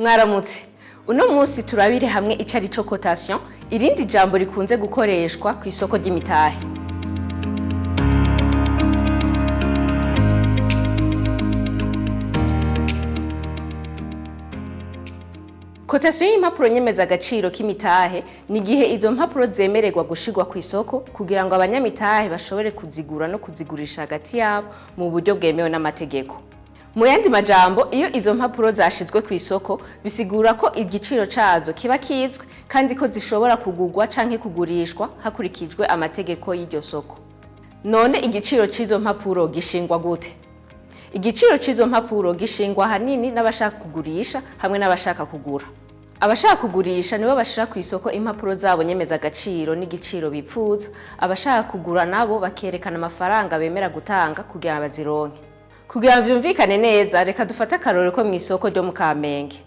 Mwaramutse. Uno munsi turabire hamwe ico ari co cotation, irindi jambo rikunze gukoreshwa ku isoko ry'imitahe. Cotation y'impapuro nyemezagaciro k'imitahe ni igihe izo mpapuro zemererwa gushirwa ku isoko kugira ngo abanyamitahe bashobore kuzigura no kuzigurisha hagati yabo mu buryo bwemewe n'amategeko. Mu yandi majambo, iyo izo mpapuro zashizwe ku isoko, bisigura ko igiciro cazo kiba kizwi kandi ko zishobora kugurwa canke kugurishwa hakurikijwe amategeko y'iryo soko. None igiciro c'izo mpapuro gishingwa gute? Igiciro c'izo mpapuro gishingwa ahanini n'abashaka kugurisha hamwe n'abashaka kugura. Abashaka kugurisha nibo bashira ku isoko impapuro zabo nyemezagaciro n'igiciro bipfuza, abashaka kugura nabo bakerekana amafaranga bemera gutanga kugira bazironke. Kugira ngo vyumvikane neza, reka dufate akarorero ko mw'isoko ryo mu Kamenge.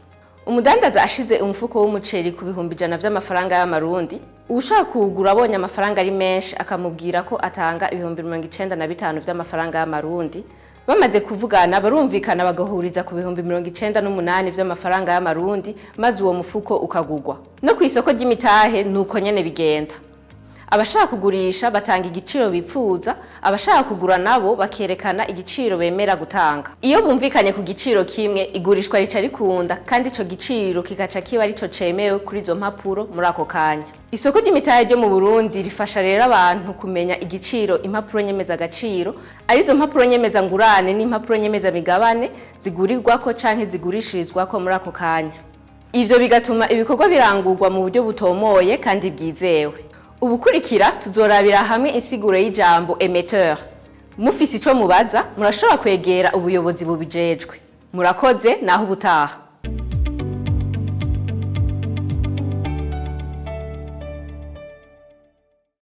Umudandaza ashize umufuko w'umuceri ku 100,000 vy'amafaranga y'amarundi, uwushaka kuwugura abonye amafaranga ari menshi akamubwira ko atanga 95,000 vy'amafaranga y'amarundi. Bamaze kuvugana barumvikana, bagahuriza ku 98,000 vy'amafaranga y'amarundi, maze uwo mufuko ukagurwa. No kw'isoko ry'imitahe nuko nyene bigenda. Abashaka kugurisha batanga igiciro bipfuza, abashaka kugura nabo bakerekana igiciro bemera gutanga. Iyo bumvikanye ku giciro kimwe, igurishwa rica rikunda kandi ico giciro kikaca kiba arico cemewe kuri izo mpapuro muri ako kanya. Isoko ry'imitahe ryo mu Burundi rifasha rero abantu kumenya igiciro impapuro nyemezagaciro, arizo mpapuro nyemezangurane n'impapuro nyemezamigabane, zigurirwako canke zigurishirizwako muri ako kanya. Ivyo bigatuma ibikorwa birangurwa mu buryo butomoye kandi bwizewe. Ubukurikira tuzorabira hamwe insiguro y'ijambo émetteur. Mufise ico mubaza, murashobora kwegera ubuyobozi bubijejwe. Murakoze, naho ubutaha.